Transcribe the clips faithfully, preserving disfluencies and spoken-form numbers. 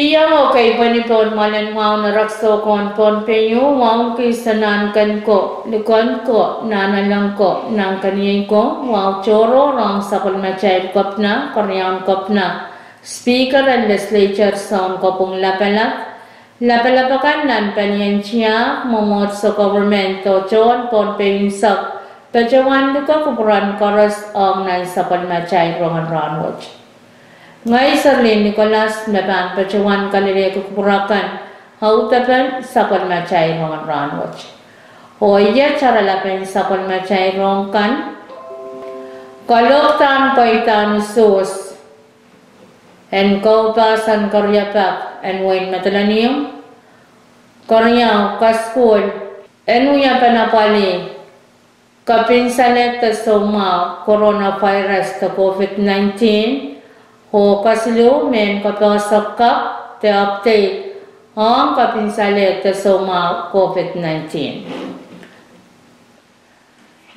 Iang oh keipweni pohn mwoalen wahu en erekiso kohn Pohnpei, wahu kis en Nahnken ko, Likend ko, Nahnalek ko, Nahnkeniei ko, wahu tohrohr ong sapwellimatail kepina, keriaun kepina, Speaker en Legislature, sounkopwung lapalap, lapalap akan nan palien tiahk, mwomwohdiso, government, oh tohn Pohnpei unsek, patohwan luke kupwuren koaros ong nan sapwellimatail rongen rahnwet. Ngehi Serlin Nicholas me pahn patohwan kalelehki kupwur akan audepen sapwellimatail rongen rahnwet. Oh iet oaralapen sapwellimatail rohng kan: Kalohkdahn pweidahn usuhs en koupahson keriapak en wehin Madolenihmw. Keriau, kasukuhl en wia pahn apwalih kepinsalehda soumwahu coronavirus de COVID nineteen, oh kasiluh mehn kapehse kak de update ong kepinsalehda soumwahu COVID nineteen.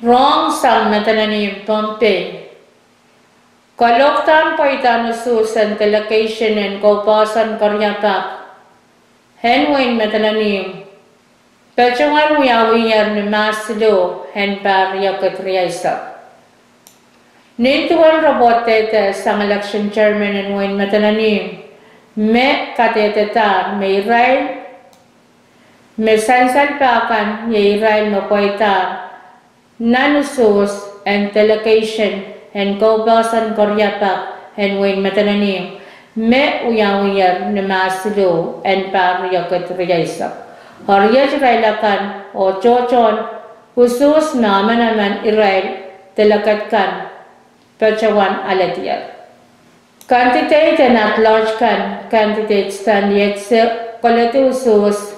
Rohng sang Madolenihmw, Pohnpei: Kalohkdahn pweidahn usuhs en delegation en koupahson keriapak en wehin Madolenihmw patohwan wiawiher ni Mahs siluh en pahr riekid rieisek. Nin duwen repwohte sang election chairman en wehin Madolenihmw me kadehdehdahr me irail me sansal pak kan iei irail me pweidahr nan usuhs en delegation en koupahson keriapak en wehin Madolenihmw me wiawiher ni Mahs siluh en pahr riekid rieisek. Eri iet irail akan oh tohtohn usuhs me emenemen irail delegate kan patohwan aledier. Candidate en at large kan, candidate Stanley Etse, koledi usuhs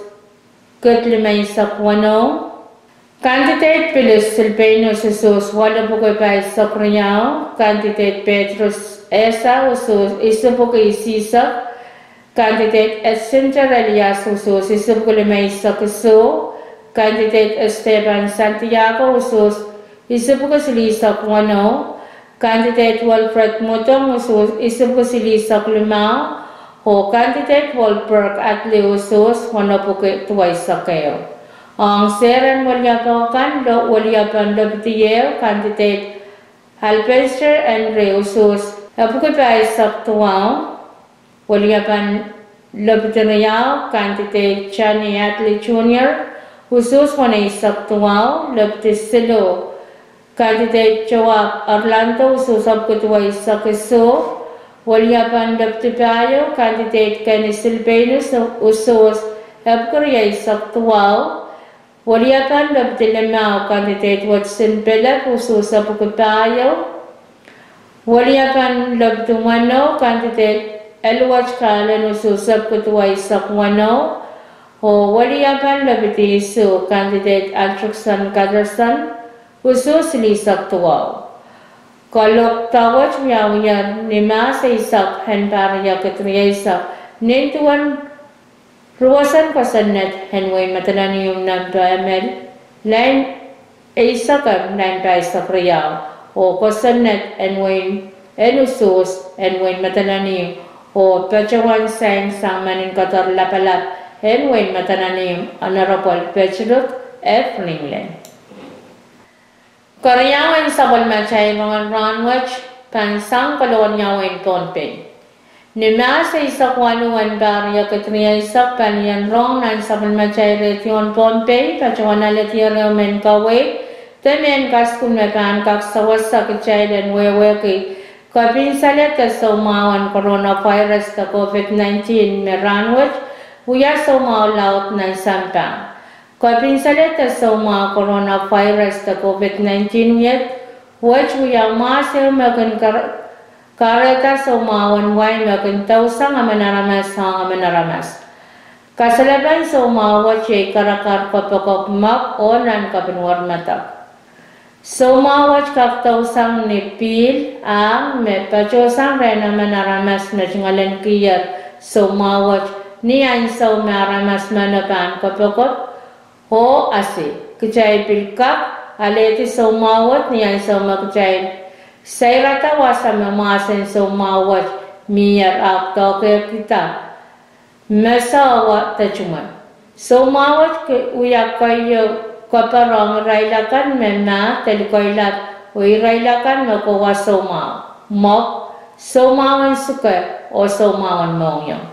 kid limeisek weneu. Candidate Phyllis Silpenus usuhs waluh pwuki pahisek riau. Candidate Petrus Esa usuhs isipwuki isihsek. Candidate Jacinta Elias usuhs isipwuki limeisek isuh. Candidate Esteban Santiago usuhs isipwuki silihsek weneu. Candidate Wilfred Mutong usuhs isipwuki silihsek limau. Oh candidate Wolberg Atli usuhs wenepwuki duweisek ehu. Ong sehr en weliapo kan, weliapen Lepidi ehu, candidate Albenster Henry usuhs epwuki pahisek duwau. Weliapen Lepidi riau, candidate Johnny Atli Junior usuhs weneisek duwau. Lepidi siluh, candidate Joab Orlando usuhs epwuki duweisek isuh. Weliapen Lepidi pahieu, candidate Kenny Silpenus usuhs epwuki rieisek duwau. Weliapen Lepidi limau, candidate Watson Philip usuhs epwuki pahieu. Weliapen Lepidi weneu, candidate Eliot Kalen usuhs epwuki duweisek weneu. Oh weliapen Lepidi isuh, candidate Aldrickson Catterson usuhs silihsek duwau. Kalohkda wet wiawiher ni Mahs eisek en pahr riekid rieisek. Nin duwen roson kosonned en wehin Madolenihmw nempe emel, lain eisek em lain pahisek riau, oh kosonned en wehin, en usuhs en wehin Madolenihmw, oh patohwan sain sang mehn kadar lapalap en wehin Madolenihmw, Honorable Petruk F Ringlen. Keriau en sapwellimatail rongen rahnwet pahn sang kalokolahng wehin Pohnpei. Ni Mahs eisek waluh en pahr riekid rieisek, palien rohng nan sapwellimatail radio en Pohnpei patohwan aledier ehu mehn kaweid de mehn kasukuhl me pahn kak sewese kitail en wehwehki kepinsalehda soumwahu en coronavirus de COVID nineteen me rahnwet wia soumwahu laud nan sampah. Kepinsalehda soumwahu coronavirus de COVID nineteen wet, wet wia mwahs ehu me kin kar-, kahrehda soumwahu en wai me kin dousang emen aramas ong emen aramas. Kasalepen soumwahu wet iei karakar kopokop mok oh nan kepinwor medek. Soumwahu wet kak dousang ni pihl ahng me patohsang rehn emen aramas me tungoalenkier soumwahu wet ni ansou me aramas meno pahn kopokop oh asi. Kitail pil kak alehdi soumwahu wet ni ansou me kitail sairada wasa me mwahs en soumwahu wet mier ahpw doadoahkehda me sohwa de tumwe. Soumwahu wet wia keieu koapworon irail akan me mah de likoilap oh irail akan me kohwa soumwahu, mwopw, soumwahu en suke, oh soumwahu en mohngiong.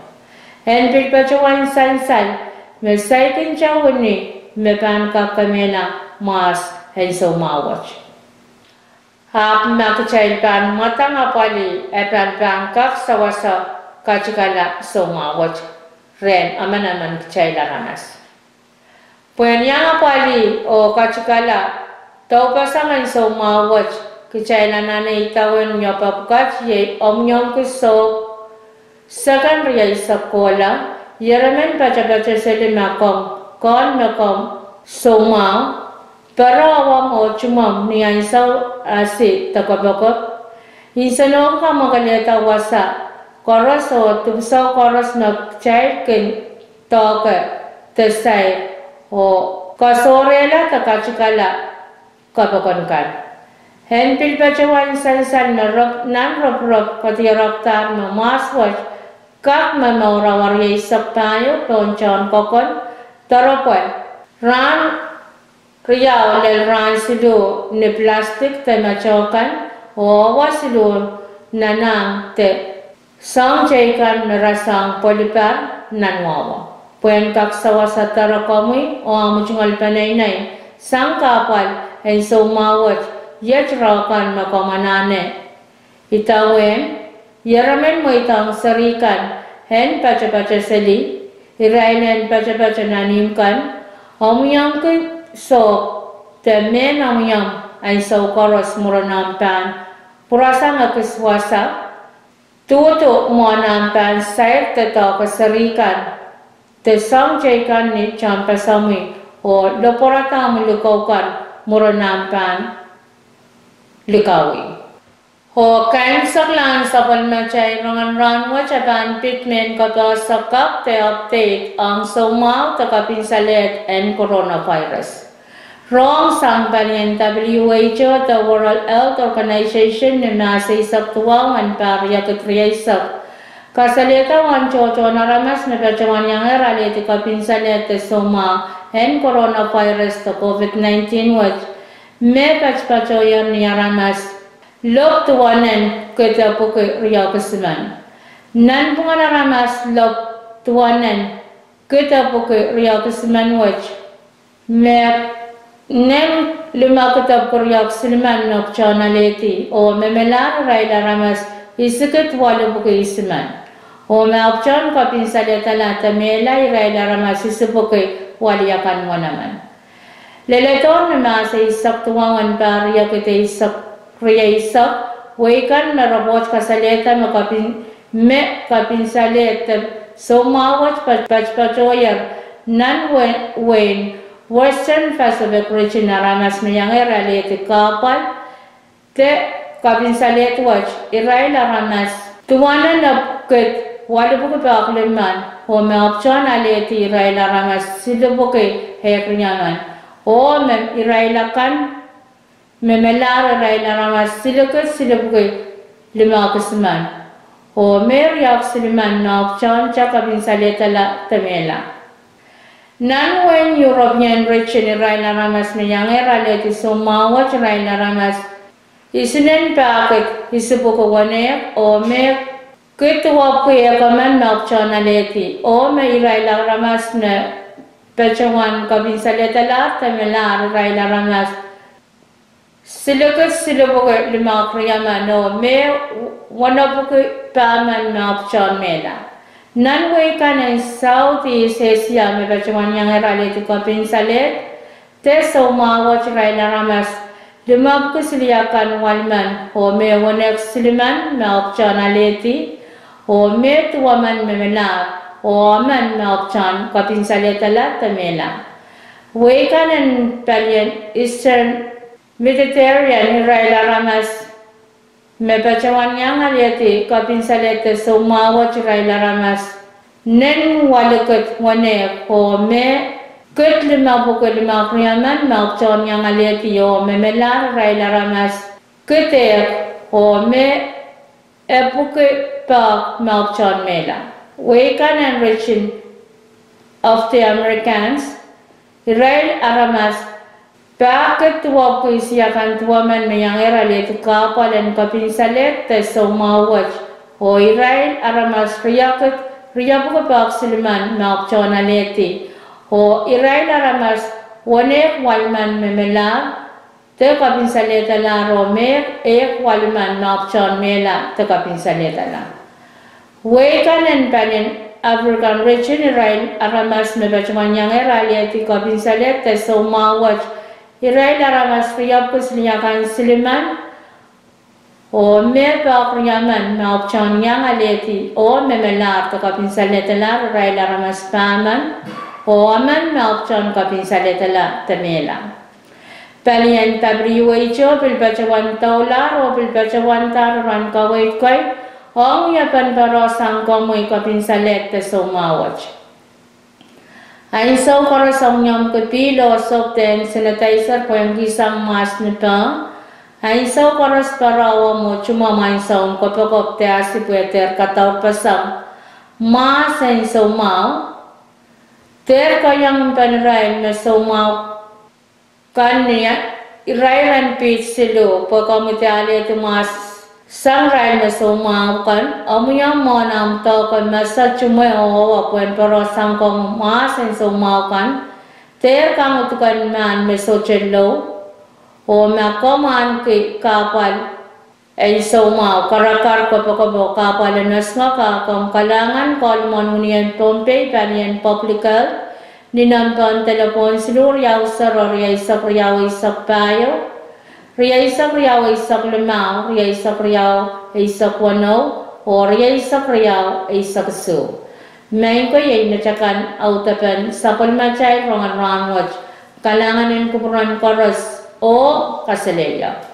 En pil patohwan sansal me saikinte wini me pahn kak kemehla mwahs en soumwahu wet. Ahpw ma kitail pahn mwadang apwalih, e pahn pahn kak sewese katikala soumwahu wet rehn emenemen kitail aramas. Pwehn iang apwalih oh katikala doupasang en soumwahu wet, kitail anahne idawehn wiepe pwukat, iei omwiomwki sohp seken rieisek kohla, ieremen patopato seli ma komw kohn me komw soumwahu, pere ewomw oh tumwomw ni ansou asi de kopokop, nsenohk kamwakelehda wasa koaros oh dipwisou koaros me kitail kin doahke de sair, oh kasohrehla de katikala kopokon kan. En pil patohwan sansal me nan ropirop kadierekdahr me mwahs wet kak me mour awa rieisek pahieu pohn tohn kokon, doaropwe, rahn riau lel rahn siluh ni plastik de meteho kan, oh awa siluh nanahng de soahng teikan me rasehng pwelipar nan wawa. Pwehn kak sewese doare komwi oh ahmw tungoal peneinei sang kahpwal en soumwahu wet, iet reh kan me komw anahne idawehn: ieremen mweidohng seri kan en patopato seli, irail en patopato nan ihmw kan, omwiomwki sohp de mehn omwiomw ansou koaros mwurin ahmw pahn pwurasang ekis wasa, duhdu mwohn ahmw pahn sair de doahke seri kan de soahng teikan ni tehnpasamwi, oh lopwoarada omw likou kan mwurin ahmw pahn likawih. Oh kaimwiseklahn sapwellimatail rongen rahn wet, e pahn pid mehn kapehse kapw de update ong soumwahu de kapinsalehd en coronavirus. Rohng sang palien W H O de World Health Organization ni Mahs eisek duwau en pahr riekid rieisek, kasalehda uwen tohtohn aramas me patohwan iangehr alehdi kapinsalehd de soumwahu en coronavirus de COVID nineteen wet, me patopatohier ni aramas lop duwenen kid epwiki riehk isimen. Nanpwungen aramas lop duwenen kid epwiki riehk isimen wet, me neng limekid epwiki riehk silimen me patohwan alehdi, oh me melahr irail aramas isikid waluhpwiki isimen. Oh me patohwan kapinsaledala de mehla irail aramas isipwiki weliakan wenemen. Leledohr ni Mahs eisek duwau en pahr riekid eisek rieisek, wehi kan me report kasalehda me kapin, me kapinsalehd de soumwahu wet pat, patopatohier nan wehin Western Pacific Region, aramas me iangehr alehdi kahpwal de kapinsalehd wet irail aramas duwenen epwiki waluhpwiki pahieu limmen, oh me patohwan alehdi irail aramas silipwiki ehk riemen, oh me irail akan me melahr irail aramas silikid silipwiki limehk isimen, oh me riehk silimen me patohwan kapinsaledala de mehla. Nan wehin European Region irail aramas me iangehr alehdi soumwahu wet irail aramas isinen pahkid isipwiki wenehk, oh me kid duwepwiki ehk emen me patohwan alehdi, oh me irail aramas me patohwan kapinsaledalahr de melahr irail aramas silikid silipwiki limehk riemen, oh me wenepwiki pahmen me patohwan mehla. Nan wehi kan en Southeast Asia me patohwan iangehr alehdi kapinsalehd de soumwahu wet irail aramas limepwiki siliakan welimen, oh me wenehk silimen me patohwan alehdi, oh me duwemen me melahr, oh emen me patohwan kapinsaledala de mehla. Wehi kan en palien Eastern Mediterranean irail aramas me patohwan iang alehdi kapinsalehd de soumwahu wet irail aramas nen walikid wenehk, oh me kid limepwiki limehk riemen me patohwan iang alehdi, oh me melahr irail aramas kid ehk, oh me epwiki pahk me patohwan mehla. wehi kan en Region of the Americas, irail aramas pahkid duwepwiki isiakan duwemen me iangehr alehdi kahpwal en kopinsalehd de soumwahu wet, oh irail aramas riakid riepwiki pahkid silimen me ahpwtehn alehdi, oh irail aramas wenehk walimen me melahr de kopinsalehda lahr, oh mehk ehk walimen me ahpwtehn mehla de kopinsalehda lahr. Wehi kan en Pan African Region, irail aramas me patohwan iangehr alehdi kopinsalehd de soumwahu wet, irail aramas riepwiki siliakan silimen, oh mehpwiki riemen me ahpwtehn iang alehdi oh me melahr de kopinsalehda lahr, irail aramas pahmen oh emen me ahpwtehn kopinsalehda lahr de mehla. Palien W H O pil patohwan doulahr oh pil patohwandahr rahn kaweid kei ong wiepen poarosang komwi kopinsalehd de soumwahu wet. Ansou koaros ong iomwki pihl oh soap de hand sanitizer pwehn kihsang mwahs ni peh. Ansou koaros pahraomw oh tumwomw ansou en kopokop de asi pwe dehr kadaupeseng mwahs en soumwahu. Dehr kaiong mpen irail me soumwahu kan ni irair en piht siluh pwe komwi de alehdi mwahs sang irail me soumwahu kan. Omwiomw mwohn ahmw doahke mese, tumwe oh owe pwehn poarosang komwi mwahs en soumwahu kan. Dehr kang uduken mahn me sohte lou. Oh ma komw ahneki kahpwal en soumwahu, karakar, kopokop oh kahpwal en osngok, a komw kalahngan, koalimwon Wunien Pohnpei, palien Public Health, ni nempehn delepwohn siluh riau sero, rieisek riau eisek pahieu, rieisek riau eisek limau, rieisek riau eisek weneu, oh rieisek riau eisek isuh. Maing ko, iei metakan audepen sapwellimatail rongen rahn wet. Kalahngan en kupwuren koaros oh kasalehiong.